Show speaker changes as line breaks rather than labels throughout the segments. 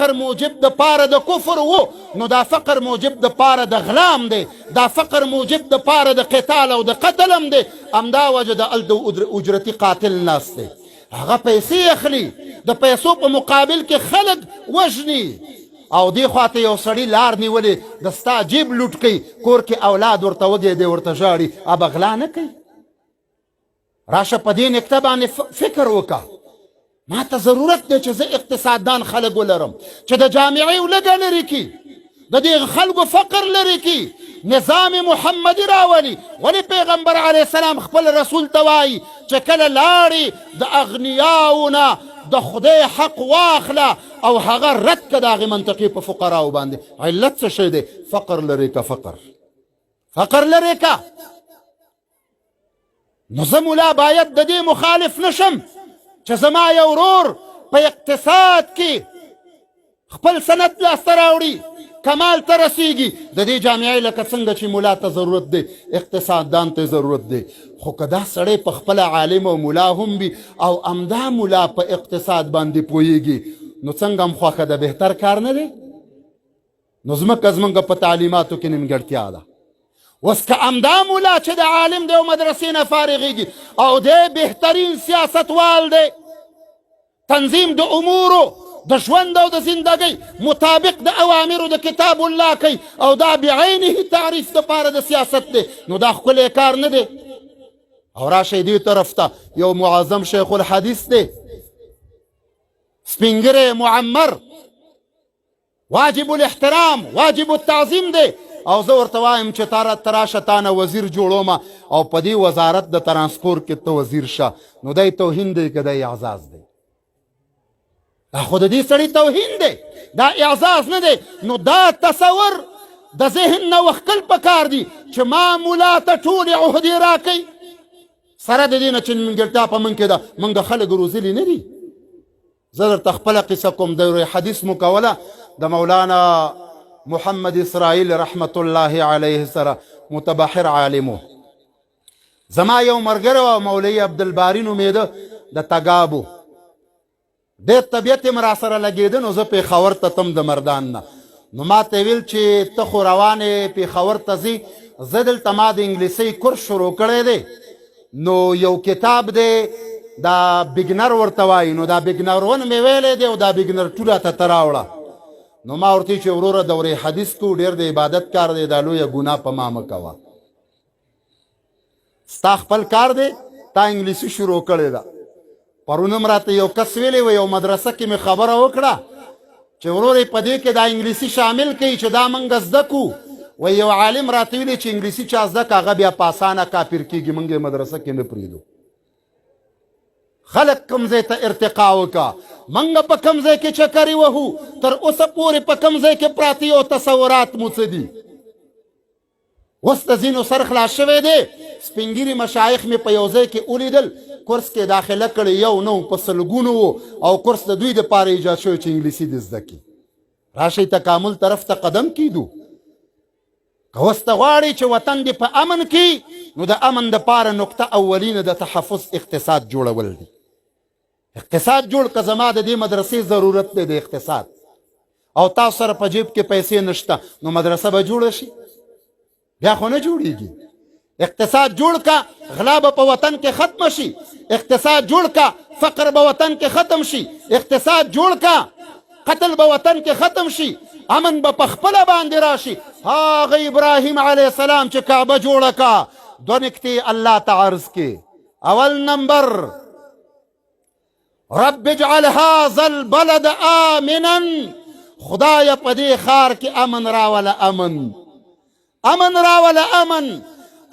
فقر موجب د پاره د کفر وو، نو دا فقر موجب د پاره د غلا هم دی، دا فقر موجب د پاره د قتال او د قتل هم دی. همدا وجه د هلته اجرتي قاتل ناست دی، هغه پیسې اخلي، د پیسو په مقابل کې خلک وژني. او دې خواته یو سړي لار نیولې، د ستا جیب لوټ کوي، کور کې اولاد ورته وږی دی، ورته ژاړي، ابه غلا نه کوي. راشه په دې نکته باندې فکر وکړه. ما ته ضرورت دی چې زه اقتصاددان خلک ولرم چې د جامعې ولږه لرې کړي، د دې خلکو فقر لرې کړي، نظام محمدي راولي. ولې پیغمبر علیه السلام خپل رسول ته وایي چې کله لاړې د اغنیاو نه د خدای حق واخله او هغه رد که د هغې منطقې په فقراو باندې. علت څه شی دی؟ فقر لرې که، فقر فقر لرې که. نو زه مولا باید د دې مخالف نشم چې زما یو ورور په اقتصاد کې خپل سند لاسته راوړي، کمال ته رسیږي. د دې جامعې لکه څنګه چې مولا ته ضرورت دی، اقتصاددان ته ضرورت دی. خو که دا سړی په خپله عالم او مولا هم وي او همدا مولا په اقتصاد باندې پوهیږي، نو څنګه هم خوښه ده، بهتر کار نه دی؟ نو ځمکه زمونږ په تعلیماتو کې نیمګړتیا ده. اوس که همدا مولا چې د عالم دی او مدرسې نه فارغېږي او دی بهترین سیاستوال دی، تنظیم د امورو د ژوند او د زندګۍ مطابق د اوامرو د کتاب الله کوي، او دا بعینه تعریف د پاره د سیاست دی، نو دا ښکلی کار نه دی. او راشئ دې طرف ته، یو معظم شیخ الحدیث دی، سپینږیری معمر، واجب الاحترام، واجب التعظیم دی، او زه ورته وایم چې تاره تراشه تانه وزیر جوړوم او په دې وزارت د ترانسپورت کې ته وزیر شه، نو دی توهین دی که دی اعزاز دی؟ دا خو د دې سړي توهین دی، دا اعزاز نه دی. نو دا تصور د ذهن نه وښکل پکار دي چې ما مولا ته ټولې عهدې راکوي، سره د دې نه چې نیمګړتیا په موږ کې ده، موږ خلک روزلي نه دي. زه درته خپله قصه کوم. د حدیث مو کوله د مولانا محمد اسرائیل رحمت الله علیه سره، متبحر عالمو. زما یو مرګره او مولوی عبدالباری نومېده د تګابو، ډېر طبیعت یې را سره لګېده. نو زه پېښور ته تم د مردان نه، نو ما ته ویل چې ته خو روان یې پېښور ته ځې، زه دلته ما د انګلیسۍ کورس شروع کړی دی، نو یو کتاب دی دا بګنر ورته وایي، نو دا بګنر ون مې ویلی دی او دا بګنر ټو راته ته راوړه. نو ما ورته چې وروره دورې حدیث کو ډېر د عبادت کار دی، دا لویه ګناه په ما مه کوه، ستا خپل کار دی، تا انګلیسي شروع کړې ده. پرون هم راته یو کس ویلی و، یو مدرسه کې مې خبره وکړه چې ورور په دې کې دا انګلیسي شامل کړي چې دا مونږ زده کو. و یو عالم راته ویلي چې انګلیسي چا زده که هغه بیا په اسانه کافر کېږي، مونږ یې مدرسه کې نه پرېږدو. خلک کوم ځای ته ارتقا وکړه، مونږ په کوم ځای کې چکرې وهو، تر اوسه پورې په کوم ځای کې پراته یو، تصورات مو څه دي؟ اوس د ځینو سر خلاص شوی دی. سپینګیري مشایخ مې په یو ځای کې ولیدل، کورس کې داخله کړې، یو نه په سلګونو وو، او کورس د دوی دپاره ایجاد شوی چې انګلیسي دې زده کړي. راشئ تکامل طرف ته قدم کیدو. که اوس ته غواړې چې وطن دې په امن کې، نو د امن دپاره نقطه اولینه د تحفظ اقتصاد جوړول دي. اقتصاد جوړ که، زما د دې مدرسې ضرورت دی د اقتصاد، او تاسو سره په جیب کې پیسې نشته، نو مدرسه به جوړه شي؟ بیا خو نه جوړیږي. اقتصاد جوړ کا، غلا به په وطن کې ختم شي. اقتصاد جوړ کا، فقر به وطن کې ختم شي. اقتصاد جوړ کا، قتل به وطن کې ختم شي، امن به په خپله باندې راشي. هغه ابراهیم علیه السلام چې کعبه جوړه کا، دوه نکتې الله ته عرض کې. اول نمبر، رب اجعل هذا البلد آمنا، خدای په دې ښار کې امن راوله، امن امن راوله، امن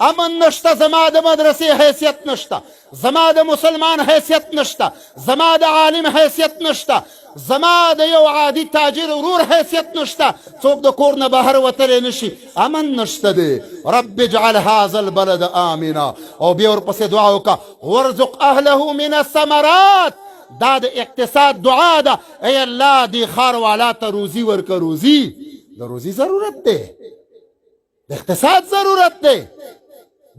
امن نشته، زما د مدرسې حیثیت نشته، زما د مسلمان حیثیت نشته، زما د عالم حیثیت نشته، زما د یو عادي تاجر ورور حیثیت نشته، څوک د کور نه بهر وتلی نشي، امن نشته دی. رب اجعل هذا البلد آمنا. او بیا ورپسې دعا وکړه، وارزق اهله من الثمرات. دا د اقتصاد دعا ده. ای الله دې ښار والا ته روزي ورکه، روزي د روزي ضرورت دی، د اقتصاد ضرورت دی.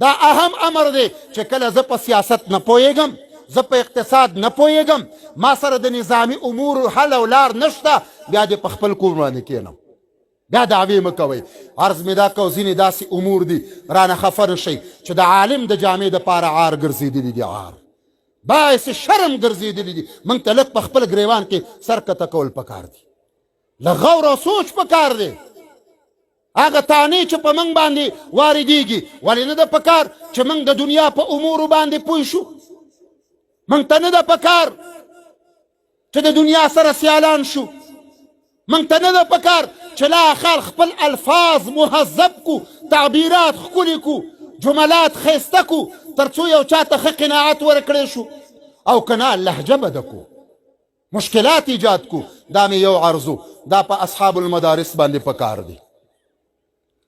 دا اهم امر دی چې کله زه په سیاست نه پوهېږم، زه په اقتصاد نه پوهېږم، ما سره د نظامي امورو حل او لار نشته، بیا دې په خپل کور باندې کېنم، بیا دعوې مه کوئ. عرض مې دا کو، ځینې داسې امور دي، رانه خفه نه شئ، چې د عالم د جامې دپاره عار ګرځېدلي دي، عار باعث شرم ګرځېدلي دي. موږ ته لږ په خپل ګریوان کې سر کته کول پکار دي، له غور او سوچ پکار دی. هغه تانې چې په موږ باندې واردېږي، ولې نه ده پکار چې موږ د دنیا په امورو باندې پوه شو؟ موږ ته نه ده پکار چې د دنیا سره سیالان شو؟ موږ ته نه ده پکار چې لا اخر خپل الفاظ مهذب کو، تعبیرات ښکلي کو، جملات ښایسته کو، تر څو یو چاته ښه قناعت ورکړی شو؟ او که نه لهجه بده کو، مشکلات ایجاد کو؟ دا مې یو عرضو. دا په اصحاب المدارس باندې پکار دی،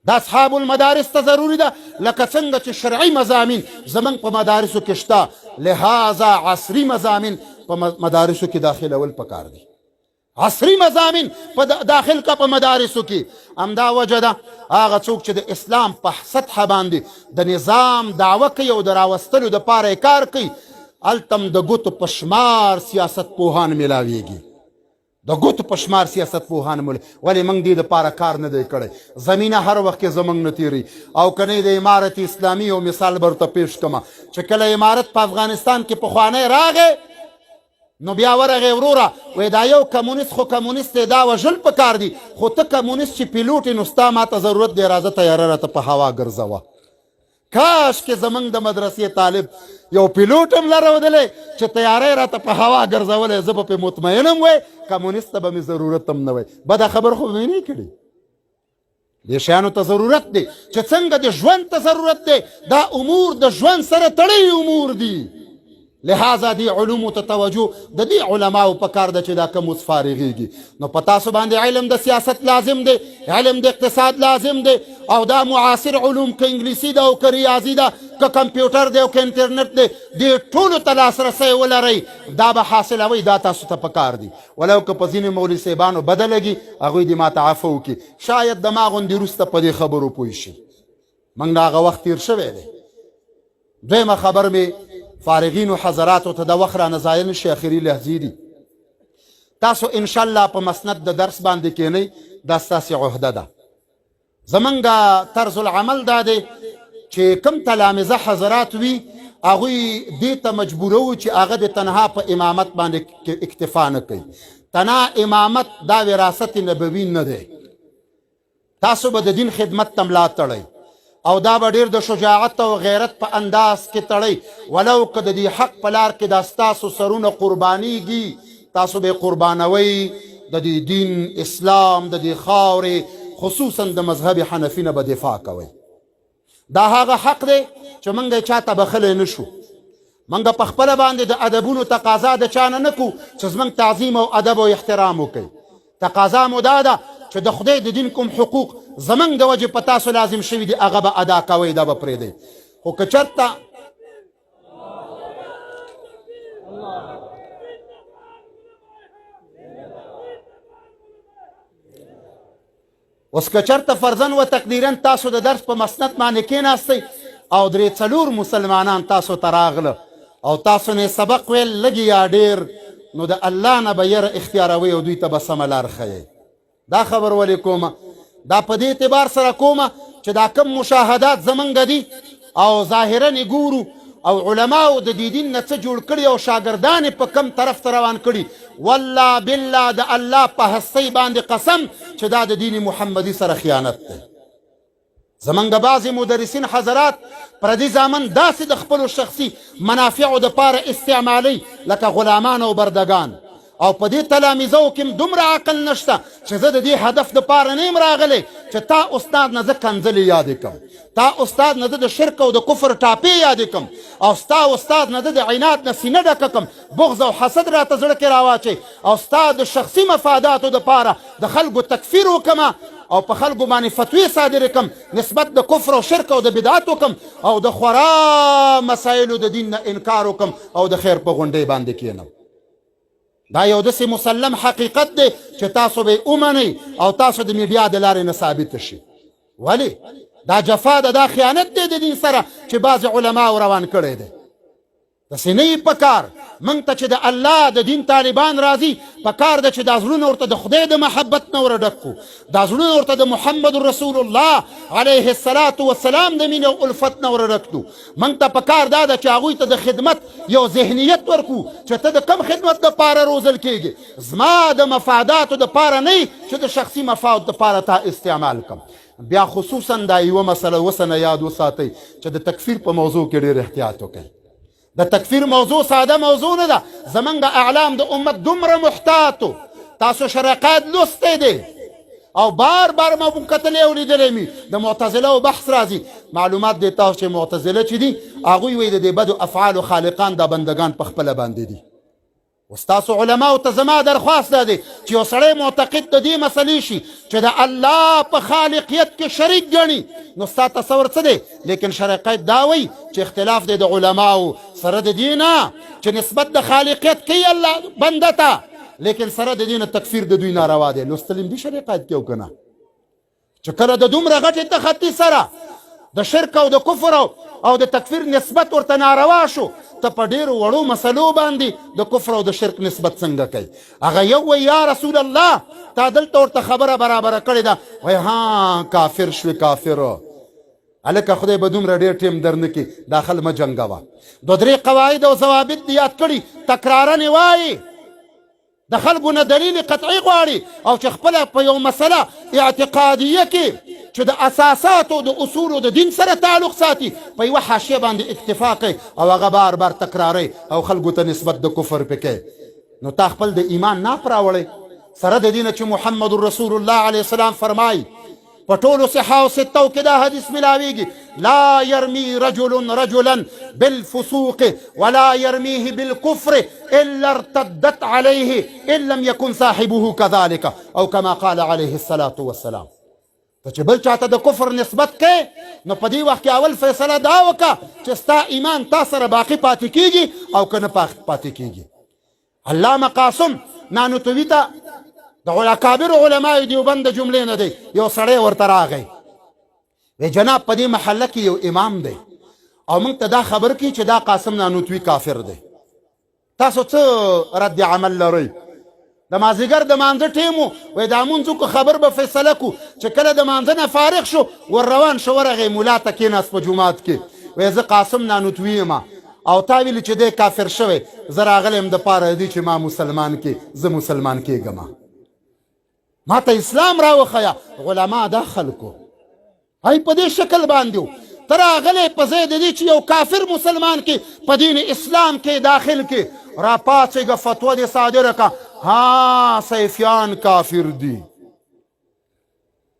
دا اصحاب المدارس ته ضروري ده. لکه څنګه چې شرعي مضامین زمونږ په مدارسو کې شته، لهذا عصري مضامین په مدارسو کې داخلول پکار دي. عصري مضامین په داخل کا په مدارسو کې. همدا وجه ده هغه څوک چې د اسلام په سطح باندې د نظام دعوه کوي او د راوستلو دپاره یې کار کوي، هلته هم د ګوتو په شمار سیاست پوهان میلاویږي، د ګوتو په شمار سیاست پوهان مول. ولې موږ دې دپاره کار نه دی کړی؟ زمینه هر وخت کې زموږ نه تېري او که نه، د امارت اسلامي یو مثال به ورته پیش کړم چې کله امارت په افغانستان کې پخوانی راغی، نو بیا ورغی، وروره وای دا یو کمونیست خو کمونیست دی، دا وژل پکار دی، خو ته کمونیست چې پیلوټ یې، نو ستا ماته ضرورت دی، راځه طیاره راته په هوا ګرځوه. کاش کې زمونږ د مدرسې طالب یو پیلوټ هم لرودلی چې طیاره یې راته په هوا ګرځولی، زه به پرې مطمئن هم وای، کمونیست ته به مې ضرورت هم نه وای. بده خبر خو به مې نه کړي. دې شیانو ته ضرورت دی چې څنګه د ژوند ته ضرورت دی، دا امور د ژوند سره تړلي امور دي. لہذا دی علومو ته توجه د دې علماو په کار ده چې دا کوم اوس فارغېږي، نو په تاسو باندې علم د سیاست لازم دی، علم د اقتصاد لازم دی، او دا معاصر علوم، که انګلیسي ده او که ریاضي ده، که کمپیوټر دی او که انټرنیټ دی، دې ټولو ته لاسرسی ولرئ، دا به حاصلوئ. دا تاسو ته په کار دي. ولو که په ځینې مولوي صاحبانو بده لګي، هغوی دې ماته عفو وکړي، شاید د ما غوندې وروسته په دې خبرو پوه شي. موږ نه هغه وخت تېر شوی دی. دویمه خبر مې فارغینو حضراتو ته، د وخت رانه ضایع نه شي، اخري لحظې دي. تاسو انشاءالله په مسند د درس باندې کینئ، دا ستاسې عهده ده. زمونږ طرز العمل دا دی چې کوم تلامذه حضرات وي، هغوی دې ته مجبوروو چې هغه د تنها په امامت باندې اکتفا نه کوي. تنها امامت دا وراثت نبوي نه دی. تاسو به د دین خدمت ته ملا تړئ او دا به ډیر د شجاعت او غیرت په انداز کې تړئ. ولو که د دې حق په لار کې دا ستاسو سرونه قربانیږي، تاسو به قربانوئ. د دې دین اسلام، د دې خاورې، خصوصا د مذهب حنفي نه به دفاع کوئ. دا هغه حق دی چې موږ یې چاته بخښلی نه شو. موږ په خپله باندې د ادبونو تقاضا د چا نه نه کوو چې زموږ تعظیم او ادب او احترام وکړي. تقاضا مو دا ده چې د خدای د دین کوم حقوق زموږ د وجې په تاسو لازم شوي دي، هغه به ادا کوئ، دا به پرېږدئ. خو که چېرته اوس که چرته فرضاً و تقدیراً تاسو د درس په مسند باندې کېناستئ او درې څلور مسلمانان تاسو ته راغله او تاسو نه سبق ویل، لږ یا ډېر، نو د الله نه به یره اختیاروئ او دوی ته به سمه لار ښیئ. دا خبر ولې کومه؟ دا په دې اعتبار سره کومه چې دا کم مشاهدات زمونږ دي او ظاهرا یې ګورو، او علماو د دې دین نه څه جوړ کړي او شاګردان یې په کم طرف ته روان کړي، والله بالله د الله په هستۍ باندې قسم چې دا د دین محمدي سره خیانت دی. زمونږ بعضې مدرسین حضرات پردي زامن داسې د خپلو شخصي منافعو دپاره استعمالوي لکه غلامان او بردګان، او په دې تلامذو کې هم دومره عقل نشته چې زه د دې هدف دپاره نه یم راغلی چې تا استاد نه زه کنځلې یادې کم، تا استاد نه زه د شرک او د کفر ټاپې یادې کم، او ستا استاد نه زه د عناد نه سینه ډکه کم، بغض او حسد راته زړه کې راواچوي، او ستا د شخصي مفاداتو دپاره د خلکو تکفیر وکم او په خلکو باندې فتوی صادرې کم، نسبت د کفر او شرک او د بدعت وکم، او د خورا مسایلو د دین نه انکار وکم او د خیر په غونډۍ باندې کینم. دا یو داسې مسلم حقیقت دی چې تاسو به ومنئ او تاسو د میډیا د لارې نه ثابت شي. ولی دا جفا ده، دا خیانت دی د دین سره چې بعضې علماو روان کړی دی. داسې نه وي پکار. موږ ته چې د الله د دین طالبان راځي، پکار ده چې دا زړونه ورته د خدای د محبت نه ور ډک کړو، دا زړونه ورته د محمد رسول الله علیه الصلاة والسلام د مینې او الفت نه ور ډک کړو. موږ ته پکار دا ده چې هغوی ته د خدمت یو ذهنیت ورکړو چې ته د کم خدمت دپاره روزل کېږي، زما د مفاداتو دپاره نه چې د شخصي مفاد دپاره تا استعمال کم. بیا خصوصا دا یوه مسله وسنه یاد وساتئ چې د تکفیر په موضوع کې ډېر احتیاط وکړئ. د تکفیر موضوع ساده موضوع نه ده. زمونږ اعلام د امت دومره محتاطو، تاسو شرقات لوستی دی او بار بار ما کتلی او لیدلی مي د معتزله او بحث راځي. معلومات دی تاسو چې معتزله چې دي هغوی وایي د دې بدو افعالو خالقان دا بندګان په خپله باندې دي. ستاسو علماو ته زما درخواست دا دی چې یو سړی معتقد د دې مسلې شي چې د الله په خالقیت کې شریک ګڼي، نو ستا تصور څه دی؟ لیکن شرع قید دا وایي چې اختلاف دی د علماو سره د دې نه چې نسبت د خالقیت کوي الله بنده ته، لیکن سره د دې نه تکفیر د دوی ناروا دی. لوستل هم دي شرع قید کې او که نه؟ چې کله د دومره غټې تخطي سره د شرک او د کفر او د تکفیر نسبت ورته ناروا شو، ته په ډیرو وړو مسلو باندې د کفر او د شرک نسبت څنګه کوي؟ هغه یو وایي یا رسول الله تا دلته ورته خبره برابره کړې ده، وایي ها کافر شوې کافر. هلکه خدای به دومره ډېر ټیم درنه کړي، دا خل مه جنګوه. دوه درې قواعد او ضوابط دې یاد کړي، تکرارا یې وایي، د خلکو نه دلیل قطعي غواړي، او چې خپله په یو مسله اعتقادیه کې چې د اساساتو د اصولو د دین سره تعلق ساتي په یوه حاشیه باندې اکتفا کوي او هغه بار بار تکراروي او خلکو ته نسبت د کفر پې کوي، نو تا خپل د ایمان ناپ راوړی. سره د دې نه چې محمد رسول الله علیه السلام فرمایي په ټولو صحاح ستو کې دا حدیث ملاویږي، لا يرمي رجل رجلا بالفسوق ولا يرميه بالكفر الا ارتدت عليه ان لم يكن صاحبه كذلك او كما قال عليه الصلاه والسلام. ته چې بل چاته د کفر نسبت کې، نو په دې وخت کې اول فیصله دا وکړه چې ستا ایمان تا سره باقی پاتې کیږي او که نه پاتې کیږي. علامه قاسم نانوتوي ته د اکابر علماء دیوبند د جملې نه دی، یو سړی ورته راغی، وی جناب په دې محله کې یو امام دی او موږ ته دا خبر کی چې دا قاسم نانوتوي کافر دی، تاسو څه رد عمل لرئ؟ د مازیګر د مانځه ټیم و، وایي دا مونځ وکړو خبر به فیصله کو. چې کله د مانځه نه فارغ شو ور روان شو، ورغی ملا ته کېناست په جومات کې، وایي زه قاسم نانوتوي یم او تا ویلي چې دی کافر شوی، زه راغلی یم دپاره د دې چې ما مسلمان کې، زه مسلمان کېږم، ما ته اسلام راوښیه. علما دا خلکو هی په دې شکل باندې ته راغلی په ځای د دې چې یو کافر مسلمان کې په دین اسلام کې داخل کې، راپاڅېږه فتوا دې صادره که، ها سیفیان کافر دي.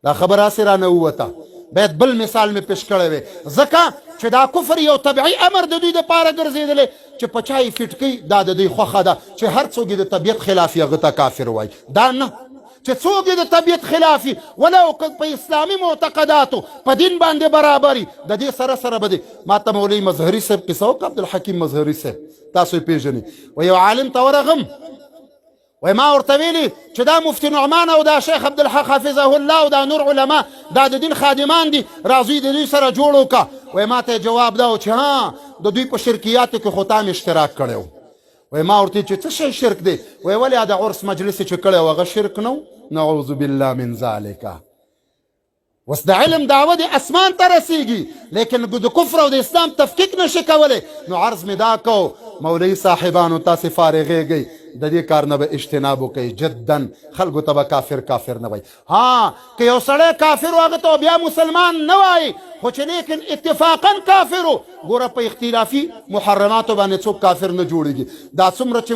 دا خبره هسې رانه ووته، باید بل مثال مې پیش کړی وی، ځکه چې دا کفر یو طبعي امر د دوی دپاره ګرځېدلی چې په چا یې فټ کوي دا د دوی خوښه ده، چې هر څوک یې د طبیعت خلاف یې هغه ته کافر وایي. دا نه چې څوک یې د طبیعت خلاف وي ولو که په اسلامي معتقداتو په دین باندې برابري، د دې سره سره به دی. ما ته مولوي مظهري صاحب قصه وکړه، عبدالحکیم مظهري صاحب تاسو یې پېژنئ، وایي یو عالم ته ورغم، وای ما ورته ویلي چې دا مفتي نعمان او دا شیخ عبدالحق حفظه الله او دا نور علما دا د دین خادمان دي، راځئ د دوی سره جوړ وکړه. وای ما ته جواب دا و چې ها د دوی په شرکیاتو کې خو تا مې اشتراک کړی و. وای ما ورته چې څه شی شرک دی؟ وای ولې د عرس مجلس چې کړی و هغه شرک نه و؟ نعوذ بالله من ذلک. اوس د علم دعوه د اسمان ته رسیږي، لیکن د کفر او د اسلام تفکیک نشي کولی. نو عرض مې دا کو مولوي صاحبانو تاسې فارغېږئ، د دې کار نه به اجتناب وکړئ جدا، خلکو ته به کافر کافر نه وایي. ها که یو سړی کافر و هغه ته بیا مسلمان نه وایي، خو چې لیکن اتفاقا کافر و، ګوره په اختلافي محرماتو باندې څوک کافر نه جوړیږي. دا څومره چې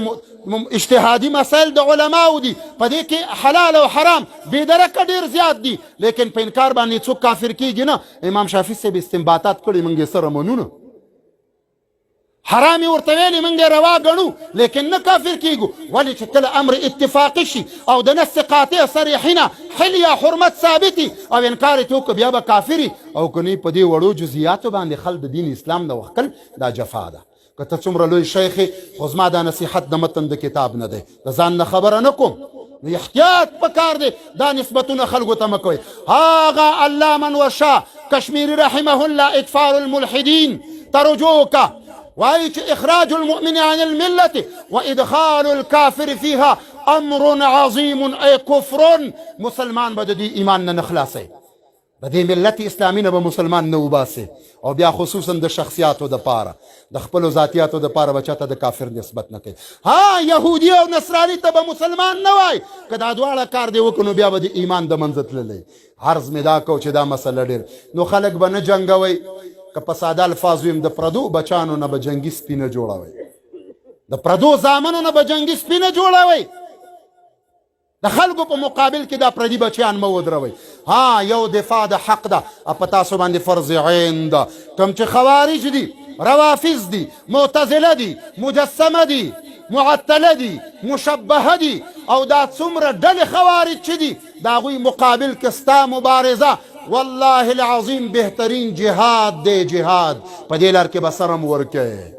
اجتهادي مسائل د علماو دي، په دې کې حلال او حرام بې درکه ډېر زیات دي، لیکن په انکار باندې څوک کافر کیږي نه. امام شافعي صاحب استنباطات کړي، موږ یې سره منو نه، حرام یې ورته ویلي، موږ یې روا ګڼو، لیکن نه کافر کیږو. ولې چې کله امر اتفاقي شي او د نص قاطع صریح نه حل یا حرمت ثابتي او انکار یې وکړو بیا به کافري، او که نه په دې وړو جزئیاتو باندې خلک د دین اسلام نه وښکل دا جفا ده. که ته څومره لوی شیخ یې، خو زما دا نصیحت د متن د کتاب نه دی، د ځان نه خبره نه کوم. نو احتیاط پکار دی، دا نسبتونه خلکو ته مه کوئ. هغه علامه انور شاه کشمیری رحمه الله اطفال الملحدین ته رجوع وکړه، وایي چې اخراج المؤمن عن الملة وادخال الكافر فيها امر عظیم ای کفر. مسلمان به د دې ایمان نه نه خلاصوي، د دې ملت اسلامي نه به مسلمان نه وباسي، او بیا خصوصا د شخصیاتو د پاره، د خپلو ذاتیاتو د پاره به چاته د کافر نسبت نه کوي. ها، یهودي او نصراني ته به مسلمان نه وای. که دا دواړه کار دی وکړو نو بیا به د ایمان د منځه تللی. عرض مې دا کو چې دا مسله ډېر نو خلک به نه جنګوي. که په ساده الفاظو یم، د پردو بچانو نه به جنګي سپي نه جوړوي، د پردو زامنو نه به جنګي سپي نه جوړوي. د خلکو په مقابل کې دا پردي بچیان مه ودروئ. ها، یو دفاع د حق ده، په تاسو باندې فرض عین ده. کوم چې خوارج دي، روافض دي، معتزله دي، مجسمه دي، معطله دي، مشبهه دي، او دا څومره ډلې خوارج چې دي، د هغوی مقابل کې ستا مبارزه والله العظیم بهترین جهاد دی. جهاد په دې لار کې به سر هم ورکوې.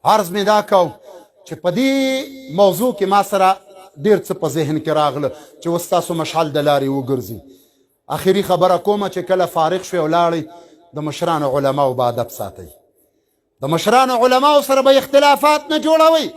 عرض مې دا کو چې په دې موضوع کې ما سره ډیر څه په ذهن کې راغله چې اوس تاسو مشعل د لارې وګرځي. اخري خبره کومه چې کله فارغ شوې او لاړئ، د مشرانو علماو به ادب ساتئ، د مشرانو علماو سره به اختلافات نه جوړوئ.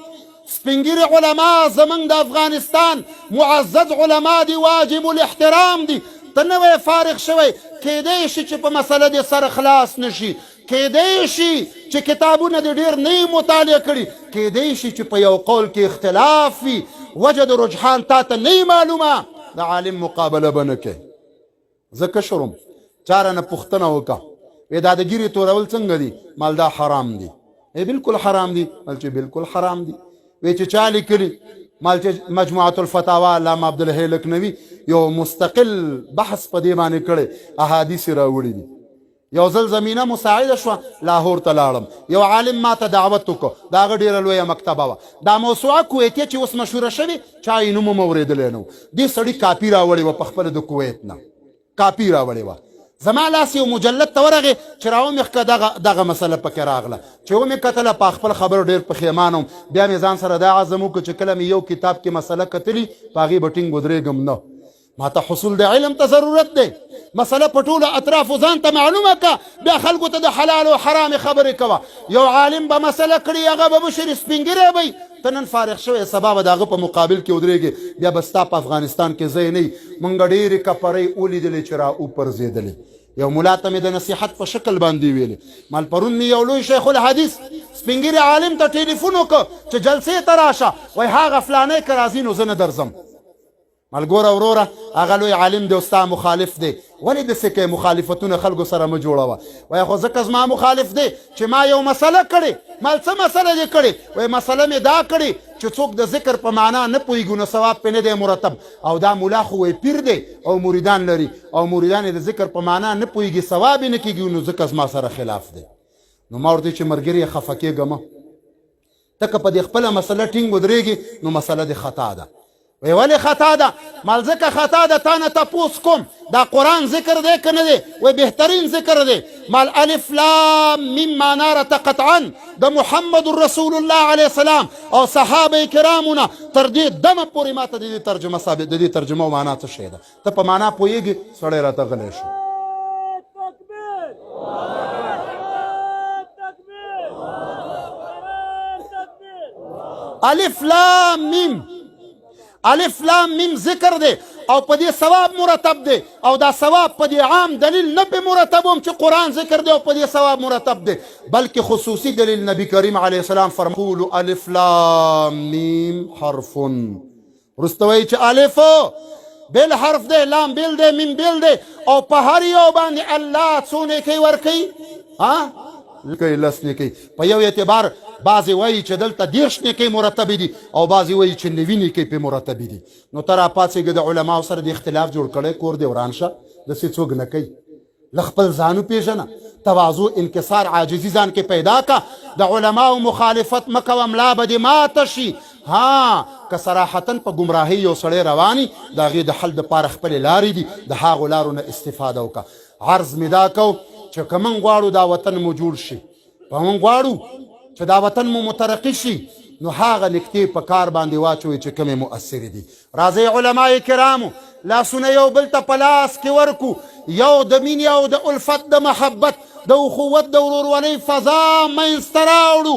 سپینګیري علما زمونږ د افغانستان معزز علما دي، واجب الاحترام دي. ته نوی فارغ شوی، کیدای شي چې په مسله دې سر خلاص نشي، کیدای شي چې کتابونه دې ډیر نه مطالعه کړي، کیدای شي چې په یو قول کې اختلاف وي، وجه د رجحان تا ته نه معلومه، د عالم مقابله به نه کوي. زه کشر وم، چا رانه پوښتنه وکړه، وی دا د ږیرې تورول څنګه دي؟ مال دا حرام دي. ای بالکل حرام دي؟ مال چې بالکل حرام دي. وی چې چا لیکلي؟ مال چې مجموعه الفتاوا علامه عبدالحی لکنوي یو مستقل بحث په دې باندې کړی، احادیث یې راوړي دي. یو ځل زمینه مساعده شوه، لاهور ته لاړم. یو عالم ما ته دعوت وکړ، د هغه ډېره لویه مکتبه وه. دا موسوعه کویتیه چې اوس مشهوره شوې، چا یې نوم هم اورېدلی نه و. دې سړي کاپي راوړې وه، په خپله د کویت نه کاپي راوړې وه. زما لاس یو مجلد ته ورغی، چې راومې ښکه دغه دغه مسله پکې راغله. چې ومې کتله، په خپل خبرو ډېر پښیمان وم. بیا مې ځان سره دا عزم وکړ چې کله مې یو کتاب کې مسله کتلي، په هغې به ټینګ ودرېږم نه. ما ته حصول د علم ته ضرورت دی. مسله په ټولو اطرافو ځان ته معلومه که، بیا خلکو ته د حلال او حرام خبرې کوه. یو عالم به مسله کړي، هغه به مشر سپینږیری به، ته نن فارغ شوی، سبا به د هغه په مقابل کې ودرېږې، بیا به ستا په افغانستان کې ځای نه. مونږ ډېرې کپرۍ ولیدلې چې را وپرځېدلې. یو ملا ته مې د نصیحت په شکل باندې ویلې، مال پرون مې یو لوی شیخ الحدیث سپینږیري عالم ته ټلیفون وکړ چې جلسې ته راشه، وایي هغه فلانی که راځي نو زه نه درځم. مال ګوره وروره، هغه لوی عالم دی او ستا مخالف دی، ولې داسې کوې؟ مخالفتونه خلکو سره مه جوړوه. وایي خو ځکه زما مخالف دی چې ما یو مسله کړې. مال څه مسله دې کړې؟ وایي مسله مې دا کړې چې څوک د ذکر په معنا نه پوهېږي نو ثواب پرې نه دی مرتب، او دا ملا خو وایي پیر دی او مریدان لري، او مریدان یې د ذکر په معنا نه پوهېږي، ثواب یې نه کېږي، نو ځکه زما سره خلاف دی. نو ما ورته چې ملګریه خفه کېږه مه، ته که په دې خپله مسله ټینګ ودرېږې نو مسله دې خطا ده. وی ولې خطا ده؟ مال ځکه خطا ده، تا نه تپوس کوم، دا قرآن ذکر دی که نه دی؟ وی بهترین ذکر دی. مال الف لام میم معنا راته قطعا د محمد رسول الله علیه السلام او صحابه کرامو نه تر دې دمه پورې ما ته د دې ترجمه ثابت، د دې ترجمه او معنا څه شی ده؟ ته په معنا پوهېږې؟ سړی راته غلی شو. الف لام میم، الف لام میم ذکر دی او په دې ثواب مرتب دی، او دا ثواب په دې عام دلیل نه په مرتب هم چې قرآن ذکر دی او په دې ثواب مرتب دی، بلکې خصوصي دلیل نبی کریم علیه السلام فرمایي الف لام میم حرف. وروسته وایي چې الف بل حرف دی، لام بل دی، میم بل دی، او په هر یو باندې الله څو نیکۍ ورکوي؟ ها، کوي لس نیکۍ. په یو اعتبار بعضې وایي چې دلته 30 نیکۍ مرتبې دي او بعضې وایي چې 90 نیکۍ پرې مرتبې دي. نو ته راپاڅېږه، د علماو سره د اختلاف جوړ کړی، کور دې وران شه. داسې څوک نه کوي. له خپل ځان وپېژنه، تواضع، انکسار، عاجزي ځان کې پیدا که، د علماو مخالفت مه کوه، ملا به دې ماته شي. ها، که صراحتا په ګمراهۍ یو سړی روان، د هغې د حل دپاره خپلې لارې دي، د هغو لارو نه استفاده وکړه. عرض مې دا کو چې که موږ غواړو دا وطن مو جوړ شي، په موږ غواړو چې دا وطن مو مترقي شي، نو هغه نکتې په کار باندې واچوئ چې کومې مؤثرې دي. راځئ علماء کرامو، لاسونه یو بل ته په لاس کې ورکو، یو د مینې او د الفت، د محبت، د اخوت، د ورورولۍ فضا منځته راوړو،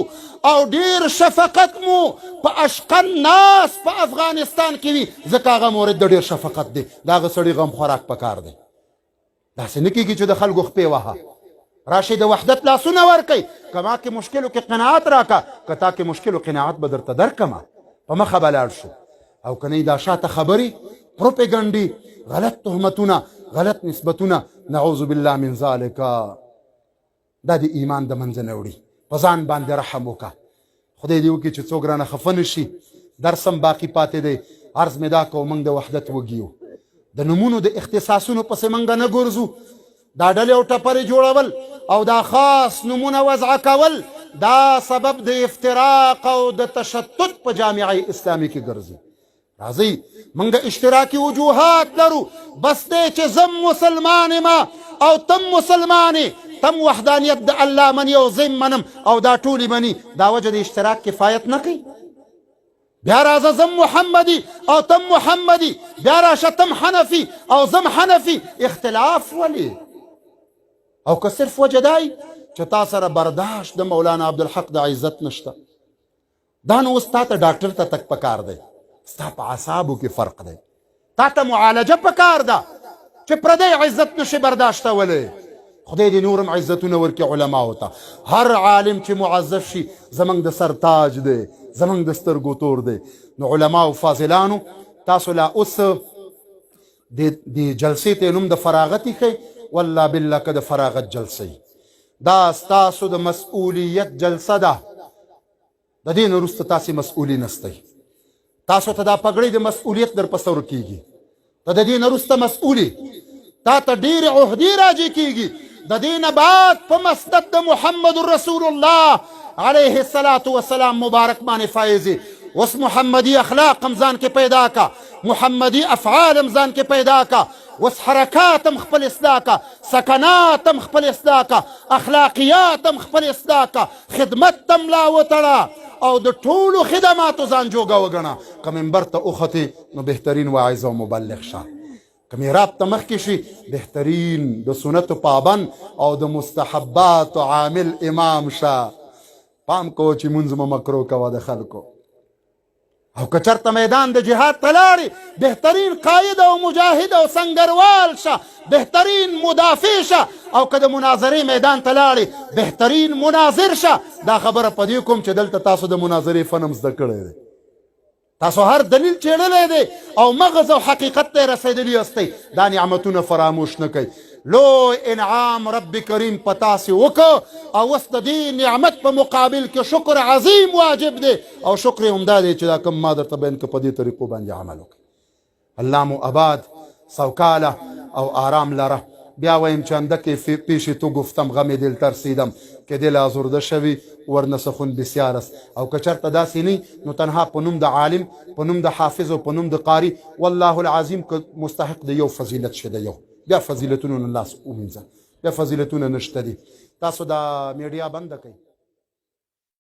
او ډیر شفقت مو په اشقن ناس په افغانستان کې وي، ځکه هغه مورد د ډیر شفقت دی. د هغه سړي غم خوراک پکار دی. داسې نه کېږي چې د خلکو خپې وهه. راشئ د وحدت لاسونه ورکئ. که ما کې مشکلو کې قناعت راکه، که تا کې مشکلو قناعت به درته درکمه، په مخه به لاړ شو. او که نه، دا شاته خبرې، پروپیګنډي، غلط تهمتونه، غلط نسبتونه، نعوذ بالله من ذلک، دا د ایمان د منځه نه وړي. په ځان باندې رحم وکړه. خدای دې وکړي چې څوک رانه خفه نه شي. درس هم باقي پاتې دی. عرض مې دا کوم، موږ د وحدت وږي یو. د نومونو د اختصاصونو پسې موږ نه ګرځو. دا ډلې او ټپرې جوړول او دا خاص نمونه وضع کول، دا سبب د افتراق او د تشتت په جامعه اسلامي کې ګرځي. راځئ، موږ اشتراکي وجوهات لرو. بس دی چې زم مسلمان ما او تم مسلمان، تم وحدانیت د الله مني او زم منم او دا ټولې مني، دا وجه د اشتراک کفایت نه کوي. بیا راځه، زم محمدي او تم محمدي، بیا راشه تم حنفي او زم حنفي، اختلاف ولی؟ او که صرف وجه دای چې تا سره برداشت د مولانا عبدالحق د عزت نشته، دا نو اوس تا ته ډاکټر ته تک پکار دی. ستا په اعصابو کې فرق دی، تا ته معالجه پکار ده چې پردی عزت نشي برداشتولی. خدای دې نورم عزتونه ورکړي علماو ته. هر عالم چې معزز شي، زمونږ د سر تاج دی، زمونږ د سترګو تور دی. نو علماو فاضلانو، تاسو لا اوس د دې جلسې ته نوم د فراغت ښی، والله بالله که د فراغت جلسه، دا ستاسو د مسؤلیت جلسه ده. د دې نه وروسته تاسې مسؤلین استئ. تاسو ته دا پګړۍ د مسؤلیت در په سر کیږي. ته د دې نه وروسته مسؤلې، تا ته ډېرې عهدې راجع کیږي. د دې نه بعد په مسند د محمد رسول الله علیه الصلاة والسلام مبارک باندې فایزې. اوس محمدي اخلاق هم ځان کې پیدا کا، محمدي افعال هم ځان کې پیدا کا، اوس حرکات هم خپل اصلاح کا، سکنات هم خپل اصلاح کا، اخلاقیات هم خپل اصلاح کا، خدمت تم لا وتړه او د ټولو خدماتو ځان جوګه وګڼه. که منبر ته وختې، نو بهترین واعظ او مبلغ شه. که محراب ته مخکې شي، بهترین د سنتو پابند او د مستحبات عامل امام شه. پام کوه چې مونځ مه مکرو کوه د خلکو. او که چرته میدان د جهاد ته لاړې، بهترین قاید او مجاهد او سنګروال شه، بهترین مدافع شه. او که د مناظرې میدان ته لاړې، بهترین مناظر شه. دا خبره په دې کوم چې دلته تاسو د مناظرې فن هم زده کړی دی، تاسو هر دلیل چېړلی دی او مغز او حقیقت ته رسېدلي یاستئ. دا نعمتونه فراموش نه کړئ. لوی انعام رب کریم په تاسې وکړ او اوس د دې نعمت په مقابل کې شکر عظیم واجب دی، او شکر یې همدا دی چې دا کوم ما درته بیان کړ، په دې طریقو باندې عمل وکړئ. الله مو اباد، سوکاله او آرام لره. بیا وایم چې اندکې پیش تو گفتم غم دل ترسیدم که دل آزرده شوی ورنه سخن بسیار است. او که چرته داسې نه، نو تنها په نوم د عالم، په نوم د حافظ او په نوم د قاری، والله العظیم که مستحق د یو فضیلت شه، د یو بیا فضیلتونو نه لاس ومینځه، بیا فضیلتونه نشته دي. تاسو دا میډیا بنده کړئ.